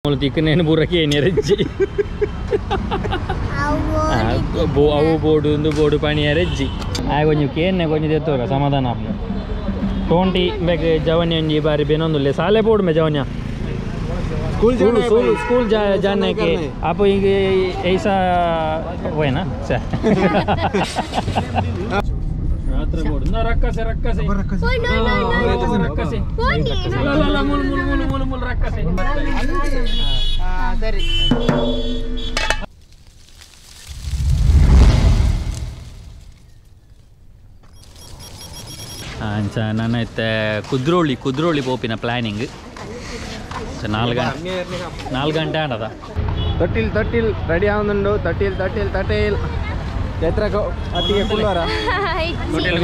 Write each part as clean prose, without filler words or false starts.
ತಿಕ್ಕನೇನು ಪೂರಕ್ಕೆ ಏನಿರಜ್ಜಿ ಅವು ಬೋರ್ಡು ಒಂದು ಬೋರ್ಡು ಪಣಿಯರಜ್ಜಿ ಆಯ್ ಕೊಂಚ ಕೇನ್ನೆ ಕೊಂಚ ದೆತ್ತೋಗ ಸಮಾಧಾನ ಆಪುಂಡು ಟೋಂಟಿ ಬೇಗ ಜವನಿ ಒಂಜಿ ಬಾರಿ ಬೆನೊಂದುಲ್ಲೆ ಸಾಲೆ ಬೋರ್ಡು ಮೇ ಜವನ್ಯ स्कूल स्कूल स्कूल जाने के आप ये ऐसा वो है ना रात्र बोर्ड ना रक्का से रक्का से रक्का से ला ला ला मुल मुल मुल मुल मुल रक्का से ಸರಿ. ಅಂಚ ನನ್ನ ಇತ್ತೆ ಕುದ್ರೋಳಿ ಕುದ್ರೋಳಿ ಪೋಪಿನ ಪ್ಲಾನಿಂಗ್ 4 ಗಂಟೆ 4 ಗಂಟೆ ಆಡದ. ತೊಟ್ಟಿಲ್ ತೊಟ್ಟಿಲ್ ರೆಡಿ ಆവുന്നുಂಡು. ತೊಟ್ಟಿಲ್ ತೊಟ್ಟಿಲ್ ತೊಟ್ಟಿಲ್ ಚೈತ್ರಕ ಅತ್ತಿಗೆ ಕುಲ್ಲೋರ ತೊಟ್ಟಿಲ್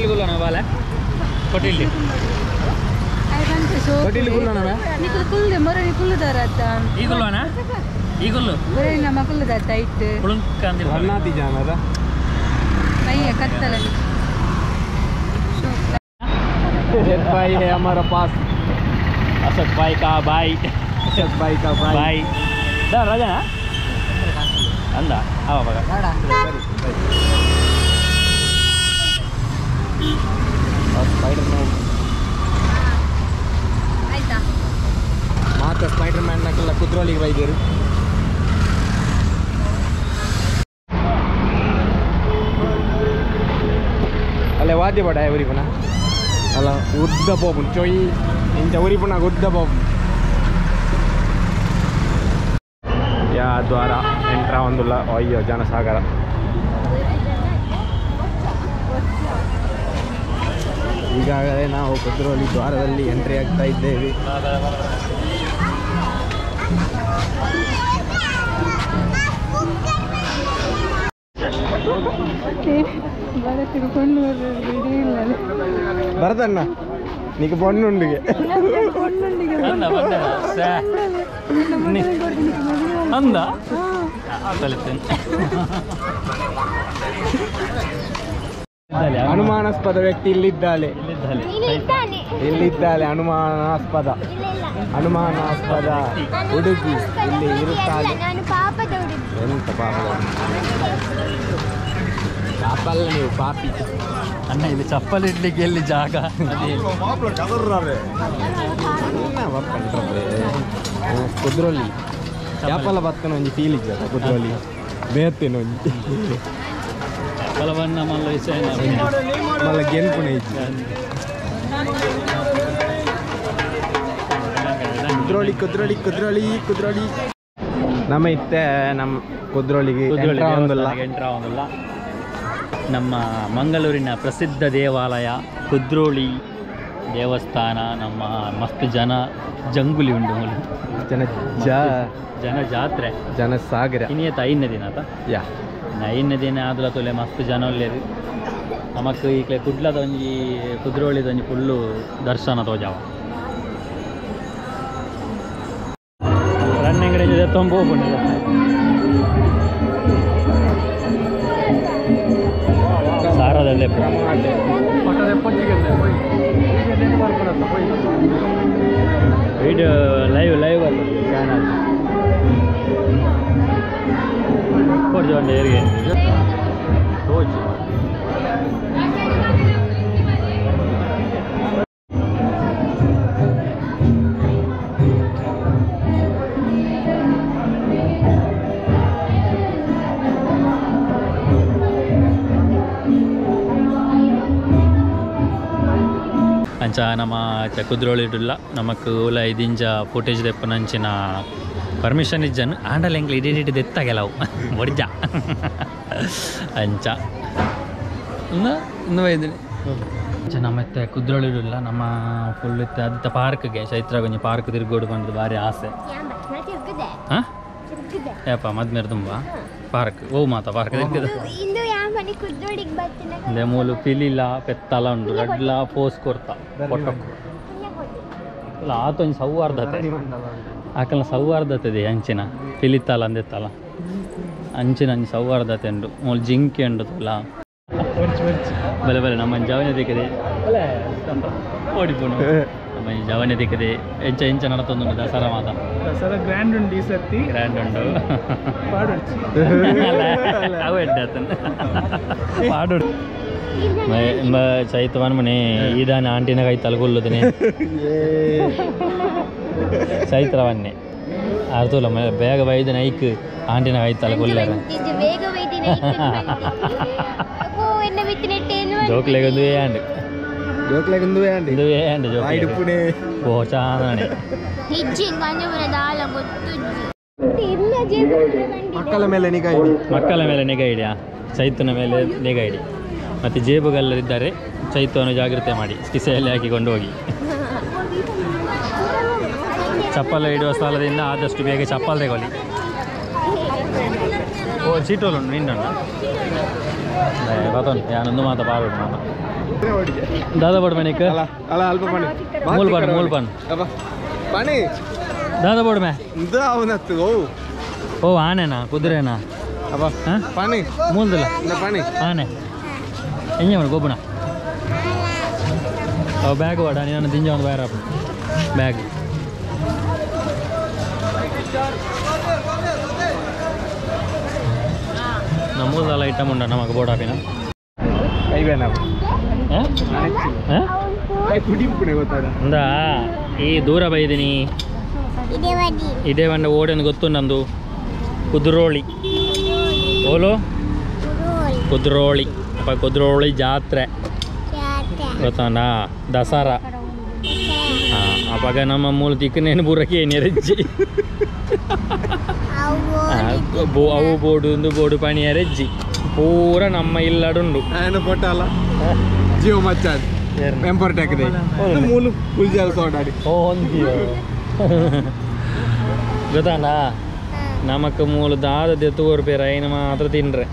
ಗುಲ್ಲೋಣ ಬಾಲೆ ತೊಟ್ಟಿಲ್ ತೊಟ್ಟಿಲ್ ಕುಲ್ಲೋಣ ಕುಲ್ದೆ ಮೊರನಿ ಕುಲ್ಲುದಾರತ್ತ ಈ ಗುಲ್ಲೋಣ ಈ ಗುಲ್ಲು ನಮ್ಮ ಕುಲ್ಲುದತ್ತ ಇಟ್ಟು ಪುಳುಂಕ ಅಂದಿಲ್ಲ ಅನ್ನಾತಿ ಜಾನದ ಮೈಯ ಕತ್ತಲಲ್ಲಿ. भाई है हमारा पास, असद भाई का भाई, असद भाई का भाई भाई दा राजा ना ಅಂದ ಅವ ಬಗ ಸ್ಪೈಡರ್ ಮ್ಯಾನ್ ಆಯ್ತಾ ಮಾತ ಸ್ಪೈಡರ್ ಮ್ಯಾನ್ ನಕಲ್ಲ ಕುದ್ರೋಳಿಗೆ ಬೈದೇರು. ಅಲ್ಲೇ ವಾದ್ಯ ಬಡ ಉರಿಪುನ ಅಲ್ಲ ಉದ್ದ ಪೋಪುನ್ ಚೊಯ್ ಇಂಚ ಉರಿಪುನ ಉದ್ದ ಪೋಪುನ್ ಯಾ ದ್ವಾರ ಎಂಟ್ರಾ ಒಂದುಲ್ಲ. ಅಯ್ಯೋ ಜನಸಾಗರ. ಈಗಾಗಲೇ ನಾವು ಕುದ್ರೋಳಿ ದ್ವಾರದಲ್ಲಿ ಎಂಟ್ರಿ ಆಗ್ತಾ ಇದ್ದೇವೆ. ಭರತಣ್ಣ ನೀకు ಪೊಣ್ಣುಂಡಿಗೆ ಅಂದ ಅನುಮಾನಾಸ್ಪದ ವ್ಯಕ್ತಿ ಇಲ್ಲಿದ್ದಾಳೆ ಇಲ್ಲಿದ್ದಾಳೆ ಅನುಮಾನಾಸ್ಪದ ಅನುಮಾನಾಸ್ಪದ ಹುಡುಗಿ ಇಲ್ಲಿ ಇರುತ್ತಾಳೆ. ಎಂತ ಪಾಪದ ಪಾಪ ಅಲ್ಲ ನೀವು ಪಾಪಿ ಅಣ್ಣ. ಇಲ್ಲಿ ಚಪ್ಪಲ್ ಇಡ್ಲಿಕ್ಕೆ ಎಲ್ಲಿ ಜಾಗ? ಕುದ್ರೋಳಿ ಯಾಪಲ ಬತ್ತನ ಒಂಜಿ ಫೀಲ್ ಇಜ್ಜದ ಕುದ್ರೋಳಿ ಬೇತೇನ ಒಂಜಿ ಚಪ್ಪಲ ಬಣ್ಣ ಮಲ್ಲ ಮಲ್ಲ ಗೆನ್ಪುಣ ಇಜ್ಜಿ. ಕುದ್ರೋಳಿ ಕುದ್ರೋಳಿ ಕುದ್ರೋಳಿ ಕುದ್ರೋಳಿ ನಮ್ಮ ಇತ್ತೆ ನಮ್ಮ ಕುದ್ರೋಳಿಗೆ ಎಂಟ್ರ ಒಂದಲ್ಲ. ನಮ್ಮ ಮಂಗಳೂರಿನ ಪ್ರಸಿದ್ಧ ದೇವಾಲಯ ಕುದ್ರೋಳಿ ದೇವಸ್ಥಾನ. ನಮ್ಮ ಮಸ್ತ್ ಜನ ಜಂಗುಲಿ ಉಂಟು, ಜನ ಜನ ಜಾತ್ರೆ ಜನಸಾಗರ. ಇನ್ನೇತ 5ನೇ ದಿನ ಆತ ಯಾ 5ನೇ ದಿನ ಆದಲ ತೊಲೆ ಮಸ್ತ್ ಜನ ಒಲ್ಲೇರು. ನಮಕ್ ಈಗಲೇ ಕುಡ್ಲದ ಒಂಜಿ ಕುದ್ರೋಳಿದ ಒಂಜಿ ಫುಲ್ಲು ದರ್ಶನ ತೋಜಾವ. ರನ್ನಿಂಗ್ ತುಂಬ ಹೋಗ್ಬಂಡಿದೆ ಸಾರದಲ್ಲೇ ವಿಡಿಯೋ ಲೈವ್ ಲೈವ್ ಅಲ್ಲ ಚಾನಲ್ ಕೊಡ್ಜೋಂಡೆ ಏರಿಗೆ ತೋಜಿ. ಅಂಚ ನಮ್ಮ ಕುದ್ರೋಳಿಡುಲ್ಲ ನಮಕ್ ಉಲ ಐದಿಂಚ ಫುಟೇಜ್ ದೆಪ್ಪನಂಚಿನ ಪರ್ಮಿಷನ್ ಇಜ್ಜನ್ ಆಂಡಲ ಎಂಕ್ಲ ಇಡೀ ದೆತ್ತಾಗೆಲವು ಒಡ್ಜ ಅಂಚ ಅಂಚ ನಮ್ಮ ಕುದ್ರೋಳಿಡುಲ್ಲ ನಮ್ಮ ಫುಲ್ ಇತ್ತೆ ಅದಿತ್ತ ಪಾರ್ಕ್ಗೆ ಚೈತ್ರ ಒಂಜಿ ಪಾರ್ಕ್ ತಿರುಗೋಡು ಬಂದು ಭಾರಿ ಆಸೆ. ಹಾಂ ಯಾಪ ಮದ್ಮೇಲೆ ತುಂಬ ಪಾರ್ಕ್ ಓ ಮಾತಾ ಪಾರ್ಕ್ ತಿರ್ಗದ ಅಂದೆ ಮೂಲು ಪಿಲಿಲ ಪೆತ್ತಲ ಉಂಡು ರಡ್ಲ ಪೋಸ್ ಕೊರ್ತ ಪೊಟ್ಟಕ್ಕು ಅಲ್ಲ ಆತೊಂಜಿ ಸೌಹಾರ್ದತೆ ಆಕಲ್ನ ಸೌಹಾರ್ದತೆ ಅಂಚಿನ ಪಿಲಿತ್ತಲ ಅಂದೆತ್ತಲ ಅಂಚಿನ ಅಂಚಿ ಸೌಹಾರ್ದತೆ ಉಂಡು ಮೂಲು ಜಿಂಕೆ ಉಂಡು ತುಲ. ಬಲೆ ಬಲೆ ನಮ್ಮ ಜವನೆ ದಿಕ್ಕದೆ ಓಡಿಪೋನು ನಮ್ಮ ಜವನೆ ದಿಕ್ಕದೆ ಎಂಚ ಎಂಚ ನಡತೊಂದು ದಸರಾ ಮಾತ ದಸರಾ ಗ್ರ್ಯಾಂಡ್ ಉಂಡು ಈ ಸರ್ತಿ ಗ್ರ್ಯಾಂಡ್ ಉಂಡು ಪಾಡೊಡ್ಚಿ ಅವು ಎಡ್ಡೆ ಆತನ ಪಾಡು ಚೈತವನ್ ಮನೆ ಈದಾನ ಆಂಟಿನ ಕೈ ತಲಗುಲ್ಲದನೆ ಚೈತ್ರವನ್ನೇ ಅರ್ಥಲ್ಲ ಬೇಗ ಬೈದ ನೈಕ್ ಆಂಟಿನ ಕೈ ತಲಗುಲ್ಲಾರ ಜೋಕ್ಲೆಗ್ ಒಂದುವೇ ಆಂಡ್ ಜೋಕ್ಲೆಗ್ ಒಂದುವೇ ಆಂಡ್ ಇಂದುವೇ ಆಂಡ್ ಜೋಕ್ಲೆಗ್ ಓ ಚಾನಾನೆ ಮಕ್ಕಳ ಮೇಲೆ ನಿಗಾ ಇಡಿ, ಮಕ್ಕಳ ಮೇಲೆ ನಿಗಾ ಇಡಿಯಾ, ಚೈತನ ಮೇಲೆ ನಿಗಾ ಇಡಿ. ಮತ್ತು ಜೇಬುಗಲ್ಲರಿದ್ದಾರೆ, ಚೈತವನ್ನು ಜಾಗ್ರತೆ ಮಾಡಿ ಕಿಸೆಯಲ್ಲಿ ಹಾಕಿಕೊಂಡು ಹೋಗಿ. ಚಪ್ಪಲ ಇಡುವ ಸ್ಥಳದಿಂದ ಆದಷ್ಟು ಬೇಗ ಚಪ್ಪಲ್ ತಗೊಳ್ಳಿ. ಓ ಚೀಟೋಲು ಉಂಟು ನಿಂಡುಂಡು ಬತ್ತೊಂದು ಯಾನೊಂದು ಮಾತ ಪಾಡು ಮಾತ ದಾದಾ ಬೋಡು ಮನಿಕ್ ಮೂಲ್ ಪಾಡು ಮೂಲ್ ಪಾಡು ದಾದಾ ಬೋಡು ಮೇ ಓ ಆನೆನಾ ಕುದುರೆನಾ ಮೂಲ್ದಲ್ಲ ಆನೆ ಎಂಜ ಮಾಡು ಗೊಬ್ಬನ ಬ್ಯಾಗ್ ವಾಡ ನೀನು ದಿಂಜ ಒಂದು ಬ್ಯಾರ ಬ್ಯಾಗ್ ನಮ್ಮೂದಲ್ಲ ಐಟಮ್ ಉಂಡ ನಮಗೆ ಬೋಡಾಪಿನ ಅಂದ ಈ ದೂರ ಬೈದಿನಿ ಇದೇ ಬಂಡ ಓಡೊಂದು ಗೊತ್ತು ನಂದು ಕುದ್ರೋಳಿ ಓಲೋ ಕುದ್ರೋಳಿ ಅಪ್ಪ ಕುದ್ರೋಳಿ ಜಾತ್ರೆ ಗೊತ್ತಾನ ದಸರಾ ಅವಾಗ ನಮ್ಮ ಮೂಲ ತಿಕ್ಕನೇನು ಬುರಕ್ಕೆ ಏನೆರಜ್ಜಿ ಅವು ಬೋಡು ಒಂದು ಬೋಡು ಪಣಿಯರೆಜ್ಜಿ ಪೂರ ನಮ್ಮ ಇಲ್ಲಡುಂಡು ಪೊಟ್ಟಾಲ ಜಿಯೋ ಮಚ್ಚ ಎಂಪೋರ್ಟ್ ಹಾಕಿದೆ ಮೂಲು ಪುಲ್ಜಾಲ್ ಸೋಡಾಡಿ ಗೊತ್ತಾನ ನಮಕ್ ಮೂಲ ದಾದ ದೆತ್ತುವರು ಪೇರ ಐನ ಮಾತ್ರ ತಿನ್ರೆ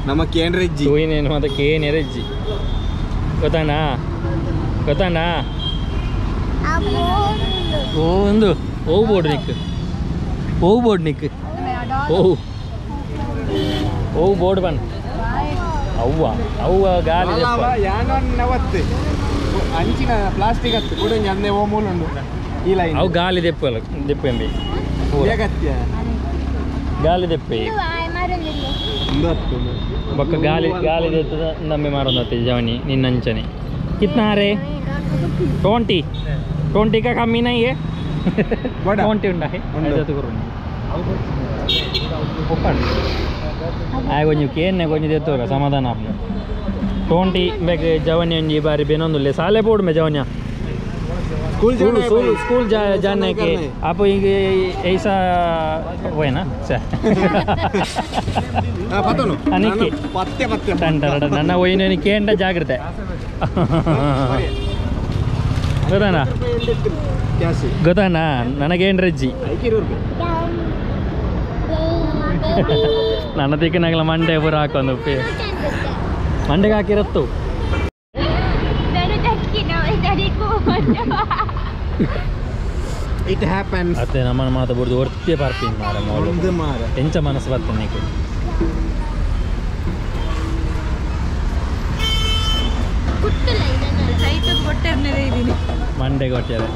ನಮ್ಮ ಕೇನ್ರೆಜ್ಜಿ ತೂಯಿನೇನು ಮಾತ್ರ ಕೇನೆರೆಜ್ಜಿ ಗೊತ್ತಾನ ಗೊತ್ತಾನ ಓ ಒಂದು ಓ ಬೋರ್ಡ್ ನಿಕ್ ಓ ಬೋರ್ಡ್ ನಿಕ್ ಓ ಓ ಬೋರ್ಡ್ ಬನ್ ಅವ್ವ ಅವ್ವ ಗಾಲಿ ಅಂಚಿನ ಪ್ಲಾಸ್ಟಿಕ್ ಹತ್ತು ಕೂಡ ಅಂದೆ ಓ ಮೂಲ ಉಂಡು ಈ ಲೈನ್ ಅವು ಗಾಲಿ ದೆಪ್ಪಲ್ಲ ದೆಪ್ಪು ಎಂಬಿ ಗಾಲಿ ದೆಪ್ಪೆ ಬೊಕ್ಕ ಗಾಲಿ ಗಾಲಿ ದೆತ್ತದ ನಮ್ಮೆ ಮಾರೋದತ್ತೆ ಜವನಿ ನಿನ್ನಂಚನೆ ಕಿತ್ನಾ ರೇ 20 20 का कमी नहीं है 20 ಉಂಡ ಆಯ್ ಕೊಂಚ ಕೇನ್ನೆ ಕೊಂಚ ದೆತ್ತೋರ ಸಮಾಧಾನ ಆಪ್ನ 20 ಬೇಗ ಜವನಿ ಒಂಜಿ ಬಾರಿ ಬೆನೊಂದುಲ್ಲೆ ಸಾಲೆ ಬೋಡು ಮೇ ಜವನಿಯ स्कूल स्कूल स्कूल जाने के आप ऐसा वो है ना अनिके पत्ते पत्ते ನನ್ನ ಒಯ್ಯಿನ ಕೇಂಡ ಜಾಗ್ರತೆ ಗೊತ್ತಾನ ಗೊತ್ತಾನ ನನಗೇನ್ರಜ್ಜಿ ನನ್ನ ತಿಕ್ಕನಾಗಲ ಮಂಡೆ ಪೂರ ಹಾಕೊಂದು ಮಂಡೆಗೆ ಹಾಕಿರತ್ತು It happens. ಅತ್ತೆ ನಮ್ಮನ ಮಾತ ಬುಡ್ದು ಒರ್ತಿಯೇ ಪಾರ್ಪಿನ್ ಮಾರೆ ಮೋಲು ಮಾರೆ ಎಂಚ ಮನಸ್ಸು ಬರ್ತದೆ ನೀಕು ಮಂಡೆ ಕೊಟ್ಟಿದೆ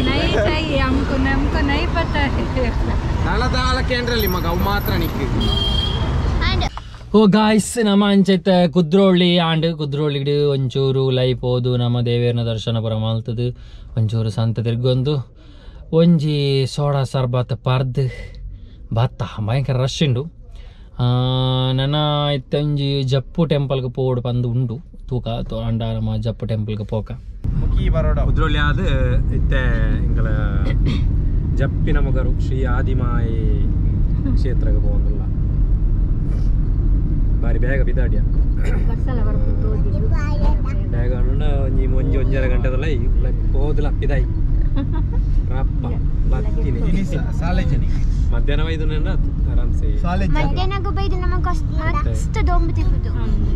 नहीं चाहिए हमको, हमको नहीं पता है. ಓ ಗಾಯ್ಸ್ ನಮ್ಮ ಅಂಚೈತೆ ಕುದ್ರೋಳಿ ಆಂಡ್ ಕುದ್ರೋಳಿಡು ಒಂಚೂರು ಲೈಫ್ ಹೋದು ನಮ್ಮ ದೇವೇರ್ನ ದರ್ಶನ ಪುರ ಮಲ್ತದು ಒಂಚೂರು ಸಂತ ತಿರ್ಗೊಂದು ಒಂಜಿ ಸೋಡಾ ಸರ್ಬತ್ ಪರ್ದು ಭತ್ತ ಭಯಂಕರ ರಶ್ ಉಂಡು. ನನ್ನ ಇತ್ತೊಂಜಿ ಜಪ್ಪು ಟೆಂಪಲ್ಗೆ ಪೋಡು ಪಂದು ಉಂಡು ತೂಕ ಅಂಡ ನಮ್ಮ ಜಪ್ಪು ಟೆಂಪಲ್ಗೆ ಪೋಕ ಕುದ್ರೋಳಿ ಆದ ಇತ್ತೆ ಎಂಕಲ ಜಪ್ಪಿನ ಮಗರು ಶ್ರೀ ಆದಿಮಾಯಿ ಕ್ಷೇತ್ರಕ್ಕೆ ಪೋಂದುಲ್ಲ ಬಾರಿ ಬೇಗ ಬಿದಾಡಿಯ ಬೇಗ ಒಂಜಿ ಒಂಜಿ ಒಂಜರ ಗಂಟೆದಲ್ಲ ಪೋದುಲ ಬಿದಾಯಿ ರಪ್ಪ ಬತ್ತೀನಿ ಮಧ್ಯಾಹ್ನ ಬೈದು ಆರಾಮ್ಸೆ ಮಧ್ಯಾಹ್ನ ಬೈದು ನಮಗೆ ಅಷ್ಟು ದೊಂಬು ತಿಪ್ಪುದು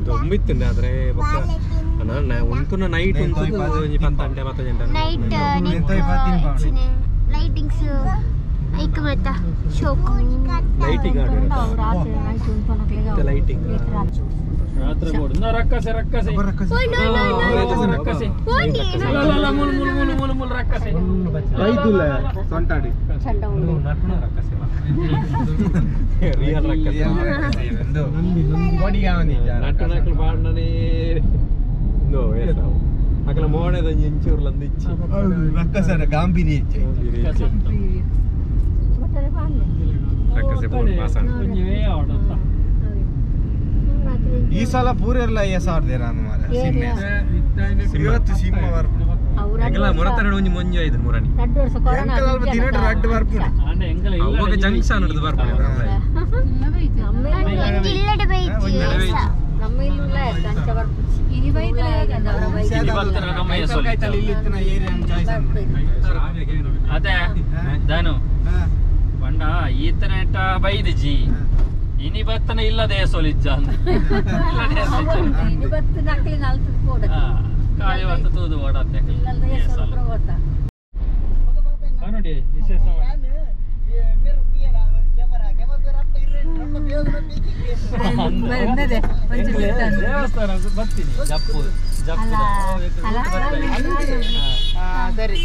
ದೊಂಬಿತ್ತುಂಡೆ ಆದರೆ ಬೊಕ್ಕ ಉಂತುನ ನೈಟ್ ಉಂತುದು ಒಂಜಿ 10 ಗಂಟೆ 10 ಗಂಟೆ ನೈಟ್ ಲೈಟಿಂಗ್ಸ್ ಐಕ್ ಮತ್ತ ಶೋಕ್ ಲೈಟಿಂಗ್ ಆಡು ರಾತ್ರಿ ನೈಟ್ ಉಂತುನಕ್ಲೆಗ್ ಲೈಟಿಂಗ್ ರಾತ್ರಿ ಬೋಡು ನಾ ರಕ್ಕಸೆ ರಕ್ಕಸೆ ರಕ್ಕಸೆ ಅಲ್ಲ ಮುಲ್ ಮುಲ್ ಮುಲ್ ಮುಲ್ ಮುಲ್ ರಕ್ಕಸೆ ರೈದುಲ್ಲ ಸೊಂಟಾಡಿ ಚಂಡ ಉಂಡು ನಟ್ನ ರಕ್ಕಸೆ ರಿಯಲ್ ರಕ್ಕಸೆ ಎಂದು ಬಾಡಿ ಗಾವನಿ ನಟ್ಟನಕಲ್ ಬಾಡ್ನನೇ ನೋ ಏಸ ಅಕಲ ಮೋಣದ ಎಂಚೂರ್ಲ ಅಂದಿಚ್ಚಿ ರಕ್ಕಸರ ಗಾಂಭೀರ್ಯ ಇಚ್ಚೆ ರಕ್ಕಸೆ ಬೋಡ್ ಪಾಸಣ ಈ ಸಲ ಪೂರೆರ್ಲ 5000 ದೇರ ಅಂದ ಮಾರೆ ಸಿಂಹ ಇವತ್ತು ಸಿಂಹ ಬರ್ಪು ಎಂಗಲ ಮೊರತನಡು ಒಂಜಿ ಮಂಜು ಆಯ್ತು ಮುರಣಿ ರಡ್ಡು ವರ್ಷ ಕೊರೋನಾ ಎಂಕಲ ಅಲ್ಪ ದಿನಟ್ ರಡ್ಡು ಬರ್ಪುಂಡು ಆಂಡ ಎಂಕಲ ಇಲ್ಲ ಅವಾಗ ಜಂಕ್ಷನ್ ಹಿಡಿದು ಬರ್ಪುಂಡು ಇಲ್ಲಡೆ ಬೈಜಿ ನಮ್ಮ ಇಲ್ಲ ಅಂಚ ಬರ್ಪುಜಿ ಇನಿ ಬೈದ್ರೆ ಇನಿ ಬತ್ತರ ನಮ್ಮ ಯಸೋಲಿ ಇಲ್ಲಿ ಇತ್ತಿನ ಏರಿಯಾ ಚಾಯ್ಸ್ ಅದೇ ದಾನು ಪಂಡ ಈತನೇಟ ಬೈದಿಜಿ ಇನಿ ಬತ್ತನ ಇಲ್ಲದೆ ಸೊಲಿಜ್ಜ ಅಂದ ಇಲ್ಲದೆ ಇನಿ ಬತ್ತನ ಅಕ್ಲಿ ನಾಲ್ತು ಕೋಡ ಕಾಯಿ ಬತ್ತ ತೂದು ಓಡತ್ತೆ ಇಲ್ಲದೆ ಸೊಲ್ಪ ಓತ ನೋಡಿ ವಿಶೇಷ ದೇವಸ್ಥಾನ ಬರ್ತೀನಿ ಜಪ್ಪು ಜಪ್ಪು ಸರಿ.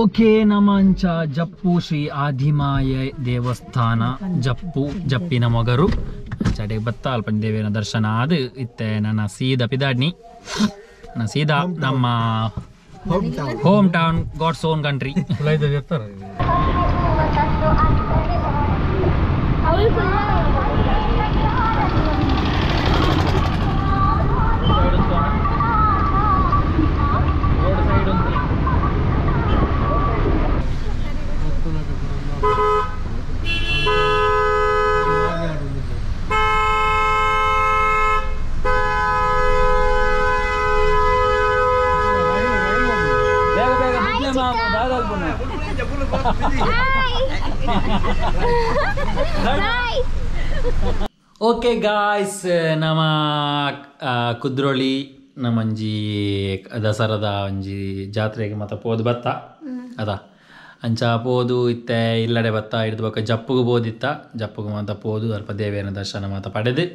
ಓಕೆ, ನಮಂಚ ಜಪ್ಪು ಶ್ರೀ ಆದಿಮಾಯ ದೇವಸ್ಥಾನ ಜಪ್ಪು ಜಪ್ಪಿನ ಮೊಗರು ಚಡೆ ಬತ್ತ ಅಲ್ಪ ದೇವಿನ ದರ್ಶನ ಅದು ಇತ್ತೆ ನನ್ನ ಸೀದಾ ಪಿದಾಡ್ನಿ ನನ್ನ ಸೀದಾ ನಮ್ಮ home town God's own country. Okay guys, ನಮ್ಮ ಕುದ್ರೋಳಿ ನಮ್ಮಂಜಿ ದಸರಾದ ಒಂಜಿ ಜಾತ್ರೆಗೆ ಮತ್ತೆ ಪೋದು ಬತ್ತ ಅದ ಅಂಚ ಪೋದು ಇತ್ತೆ ಇಲ್ಲಡೆ ಬತ್ತ ಹಿಡಿದು ಬೊಕ್ಕ ಜಪ್ಪುಗು ಬೋದಿತ್ತ ಜಪ್ಪುಗು ಮಾತ ಪೋದು ಅಲ್ಪ ದೇವಿಯನ ದರ್ಶನ ಮಾತ ಪಡೆದು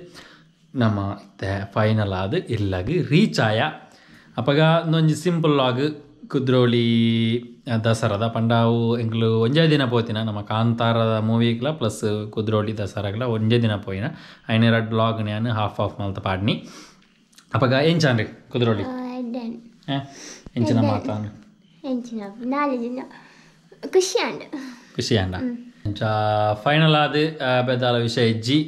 ನಮ್ಮ ಇತ್ತೆ ಫೈನಲ್ ಆದ ಇಲ್ಲಾಗಿ ರೀಚ್ ಆಯ. ಅಪಗ ಒಂಜಿ ಸಿಂಪಲ್ ಆಗಿ ಕುದ್ರೋಳಿ ದಸರಾದ ಪಂಡಾವು ಎಂಕ್ಲು ಒಂಜೇ ದಿನ ಪೋತಿನ ನಮ್ಮ ಕಾಂತಾರದ ಮೂವಿಗ್ಲ ಪ್ಲಸ್ ಕುದ್ರೋಳಿ ದಸರಾಗ್ಲ ಒಂಜೇ ದಿನ ಪೋಯಿನ ಐನ ರಡ್ ಬ್ಲಾಗ್ ನಾನು ಹಾಫ್ ಆಫ್ ಮಲ್ತ ಪಾಡ್ನಿ. ಅಪಗ ಎಂಚಾನ್ರಿ ಕುದ್ರೋಳಿ ಎಂಚಿನ ಮಾತಾನು ಖುಷಿ ಆಂಡ್ ಖುಷಿ ಆಂಡ ಅಂಚ ಫೈನಲ್ ಆದ ಬೆದಾಲ ವಿಷಯ ಇಜ್ಜಿ.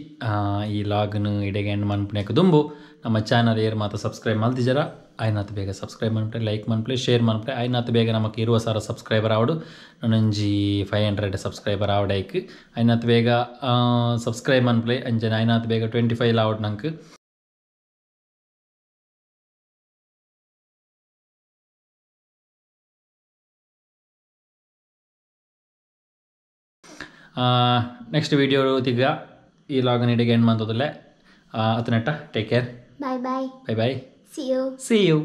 ಈ ಲಾಗ್ನು ಇಡೆಗೆ ಎಂಡ್ ಮನ್ಪುನೆಕ್ ದುಂಬು ನಮ್ಮ ಚಾನಲ್ ಏರ್ ಮಾತ ಸಬ್ಸ್ಕ್ರೈಬ್ ಮಲ್ತಿಜರ ಆಯ್ನಾತ್ ಬೇಗ ಸಬ್ಸ್ಕ್ರೈಬ್ ಮನ್ಪಲೆ, ಲೈಕ್ ಮನ್ಪಲೆ, ಶೇರ್ ಮನ್ಪಲೆ. ಆಯ್ನಾತ್ ಬೇಗ ನಮಕ್ 20,000 ಸಬ್ಸ್ಕ್ರೈಬರ್ ಆವಡು ನನ್ನೊಂಜಿ 500 ಸಬ್ಸ್ಕ್ರೈಬರ್ ಆವಡೈಕ್ ಆಯ್ನಾತ್ ಬೇಗ ಸಬ್ಸ್ಕ್ರೈಬ್ ಮನ್ಪಲೆ. ಅಂಚನೆ ಆಯ್ನಾತ್ ಬೇಗ 25 ಆವಡ್ ನಂಕ್. ನೆಕ್ಸ್ಟ್ ವಿಡಿಯೋ ತಿಗ ಈ ಲಾಗನ್ ಇಡೆಗೆ and ಮಂತದಲ್ಲೇ. ಅತನೆಟ್ಟ take care, bye bye, bye bye, see you, see you.